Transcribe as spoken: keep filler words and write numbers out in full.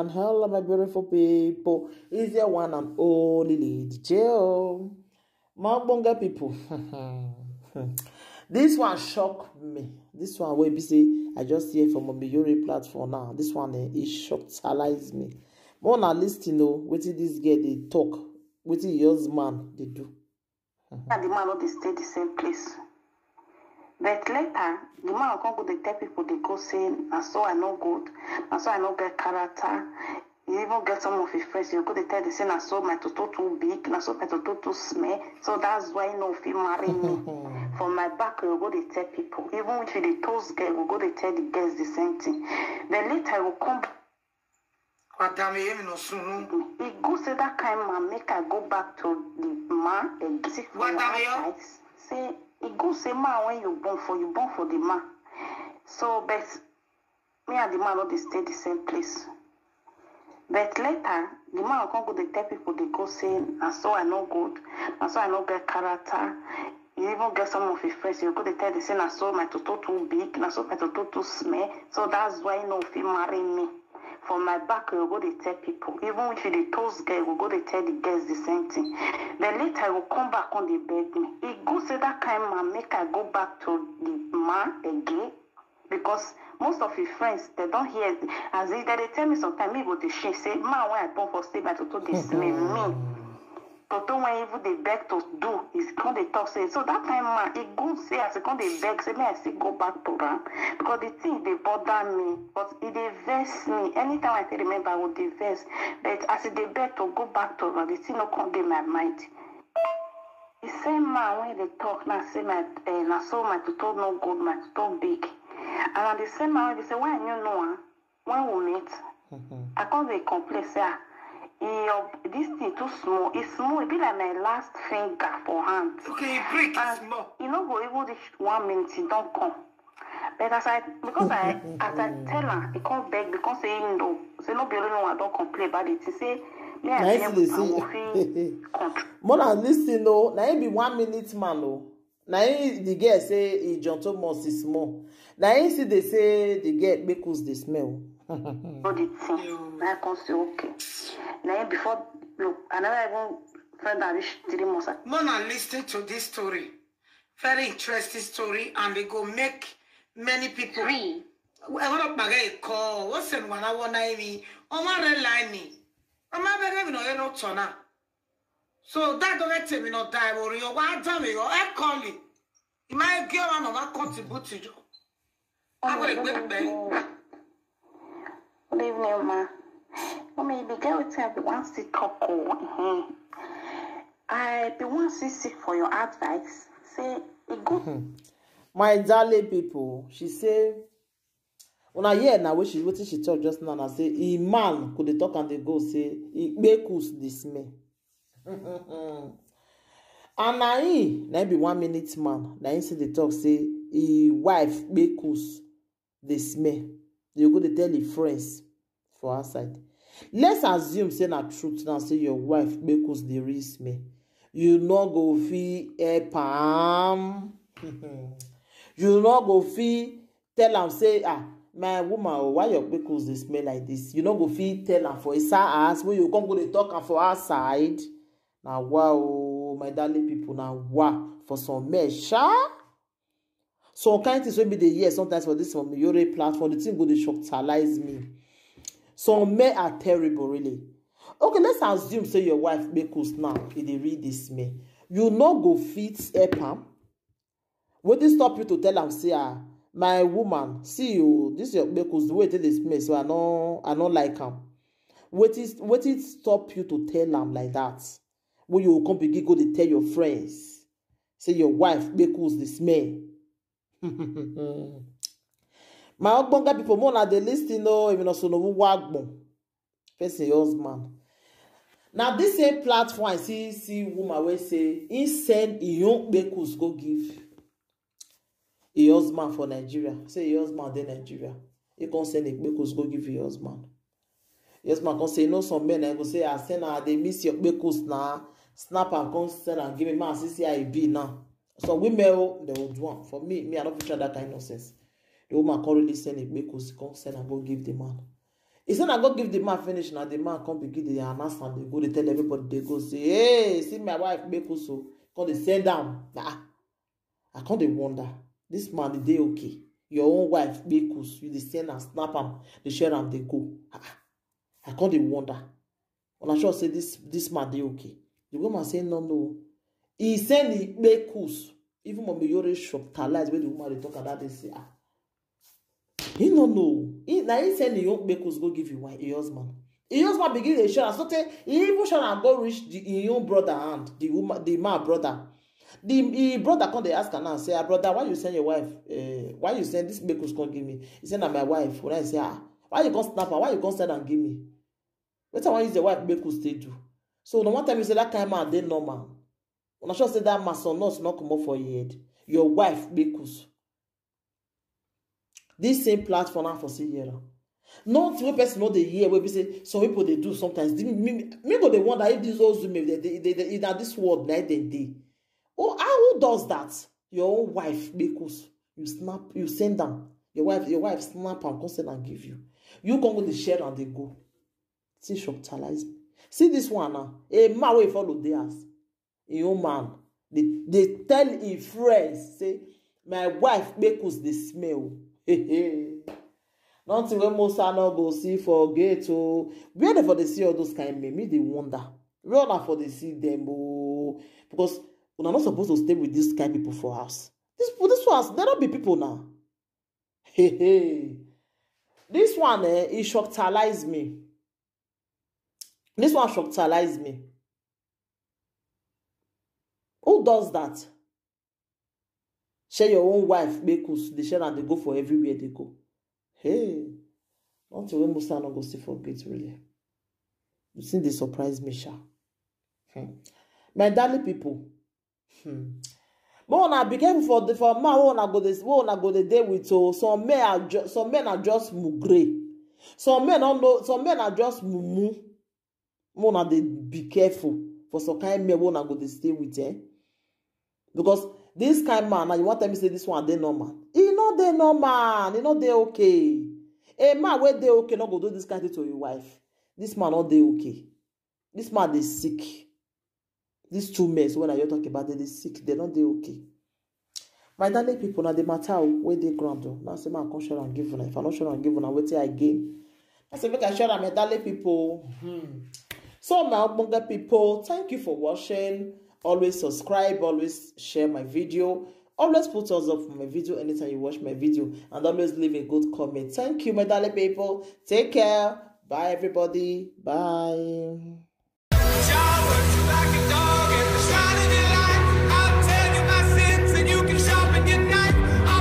And hello, my beautiful people. It's your one and only Lady J O. My bonga people. This one shocked me. This one wey be say I just hear from Mommy Yori platform now. This one, eh, it shocked, me. More na listen o, wetin this girl dey talk, wetin your husband dey do. And the man no dey stay the same place. But later, the man come go dey tell people, dey go say, "Na so I no good, na so I no get character." You even get some of his friends, you go dey tell them say, "Na so my toto too big, na so my toto too small, so that's why no fit marry me." For my back, you go dey tell people, even if you dey toast girl, you go dey tell the girls the same thing. Then later, you come back. Watami emi no sunu. E go say that kind man make I go back to the man and seek for your Watami yo. Advice. Say e go say, "Man, when you born for, you born for the man." So, but me and the man no dey stay the same place. But later, the man come go dey tell people, dey go say, "Na so I no good, na so I no get character." You even get some of his friends, you go dey tell them say, "Na so my toto too big, na so my toto too small, so that's why no fit marry me." For my back, you go dey tell people, even if you dey toast girl, you go dey tell the girls the same thing. Then later, you come back on the beg me. E go say that kind man make I go back to the man again, because most of his friends, they don't hear. As if they dey tell me sometimes, me go dey shame say, "Man, when I born for, stay by toto this me, me." Toto when even dey beg to do, is come dey talk say, so that kind man, e go say as e come dey beg say, "Me I still go back to am," because the thing dey bother me, but e dey vex me. Anytime I still remember, I go dey vex. But as e dey beg to go back to am, the thing no come dey my mind. The same man when dey talk now say, "My, eh, na so my toto no good, my toto big." And na the same man wey dey say, "Why you know am?" When we meet, I come dey complain say, "Ah, e, your, this thing too small. E small. E be like my last finger for hand." Okay, e break, e small. E no go even reach one minute, e don come. But as I, because I, as I tell am, e come beg, because say e know, say no be only me I don complain about it. E say, "Me, Na I I be see able dey to, I go see. fit control." More na listen o, na him be one minute man o. Na him the girl say e John Thomas is small. Na him see dey say the girl make us dey smell. All the thing. Na I come say, "Okay." Na him before, look, I never even find out reach three months. Mona listen to this story. Very interesting story, and they go make many people. Three. I want to buy a call. What's in one hour? Imi. Oma red line me. Oma bere mi no ero tona. So that don't let me not die. Or you want to me? Or I call you. You might get one of our contribute to you. I will equip me. Good evening, ma. Mommy, the girl tell me once to talk. Oh, mhm. I be once to seek for your advice. Say, it good. My darling people, she say, una hear na wetin she, wetin she talk just now, na say e man could dey talk and dey go say e make us dey smell. And na him, na him be one minute man, na him still dey talk say e wife make us dey smell. You go dey tell him friends for outside. Let's assume say na truth now, say your wife make us dey real smell. You no go fit help am. You no go fit tell am say, "Ah, my woman, oh, why your kpekos dey smell like this?" You no go fit tell am for inside house, wey you come go dey talk am for outside. Na wa o, my darling people, na wa for some men, sha. Some kind things wey me dey hear sometimes for this some Yore platform, the thing go dey shocktalize me. Some men are terrible, really. Okay, let's assume say your wife kpekos now, e dey really dey smell. You no go fit help am. Wetin stop you to tell am say, "Ah, my woman, see you, this your kpekos, the way e take dey smell, so I no, I no like am." Wetin, wetin stop you to tell am like that? Wey you come begin go dey tell your friends say your wife kpekos dey smell. My ogbonge people, more na dey listen o, if you no so no wa gbon. Person your husband. Now this same platform, I see, see woman wey say he send him own kpekos go give him husband for Nigeria. Say him husband dey Nigeria. He come send him kpekos go give him husband. Him husband come say, you know, some men, I go say, "I send am, I dey miss your kpekos na." Snap am, come send am give me, man, see, see how e be now. Some women, oh, they will do am. For me, me, I no fit try that kind nonsense. The woman come really send him kpekos, come send am go give the man. He say na go give the man finish, na the man come begin dey announce and dey go dey tell everybody, dey go say, "Hey, see my wife Kpekus o." Come dey send am. Ah, I come dey wonder, this man, e dey okay? Your own wife Kpekus, you dey send am, snap am, dey share am, dey go. Ah, I come dey wonder. Una sure say this this man dey okay? The woman say no, no. He send the Kpekus. Even Mommy Yore shop talize wey the woman dey talk about this. Ah, he no know. He, na he send the young Kpekus go give him wife, him husband. Him husband begin dey share am. So tey he even share am go reach the him own brother hand, the woman, the man brother. The him brother come dey ask am now, say, "Ah, brother, why you send your wife? Uh, why you send this Kpekus come give me?" He say, "Na my wife." When I say, "Ah, why you come snap am? Why you come send am give me?" Wetin I wan use your wife Kpekus take do? So una wan tell me say that kind man dey normal? Una sure say that man, some nuts no comot for him head? Your wife Kpekus. This same platform now for see here. Nothing wey person no dey hear, wey be say some people dey do sometimes. The- Me, me go dey wonder if these old women, they, they, they, they, in this world, na dem dey. Oh, how, who does that? Your own wife Kpekus. You snap, you send am. Your wife, your wife snap am, come send am give you. You come go dey share and dey go. See, shocktalize me. See this one now. A man wey follow dey house. Him own man dey, dey tell him friends say, "My wife Kpekus dey smell." Nothing wey Musa no go see for gate o. Where dem for dey see all those kind men? Me dey wonder. Where una for dey see dem o? Because una no suppose to stay with this kind people for house. This people, this ones, they no be people now. Hey, hey. This one, eh, e shocktalize me. This one shocktalize me. Who does that? Share your own wife Kpekus, dey share and dey go for everywhere dey go. Hey, nothing wey Musa no go see for gate, really. You think they surprise me, sha? Hmm. My darling people, hmm. But una be careful for the, for man wey una go dey, wey una go dey dey with o. Some men are ju- some men are just mugre. Some men don't know. Some men are just mumu. Make una dey be careful for some kind men wey una go dey stay with, eh? Because this kind man, now you wan tell me say this one dey normal? E no dey normal. E no dey okay. A man wey dey okay no go do this kind thing to him wife. This man no dey okay. This man dey sick. These two men, so when I talk about it, they sick. They no dey okay. My darling people, na the matter o, wey dey ground o. Now say make I come share and give una. If I no share and give una, wetin I gain? I say make I share am, my darling people. Hmm. So my ogbonge people, thank you for watching. Always subscribe, always share my video, always put thumbs up for my video anytime you watch my video, and always leave a good comment. Thank you, my darling people. Take care. Bye, everybody. Bye.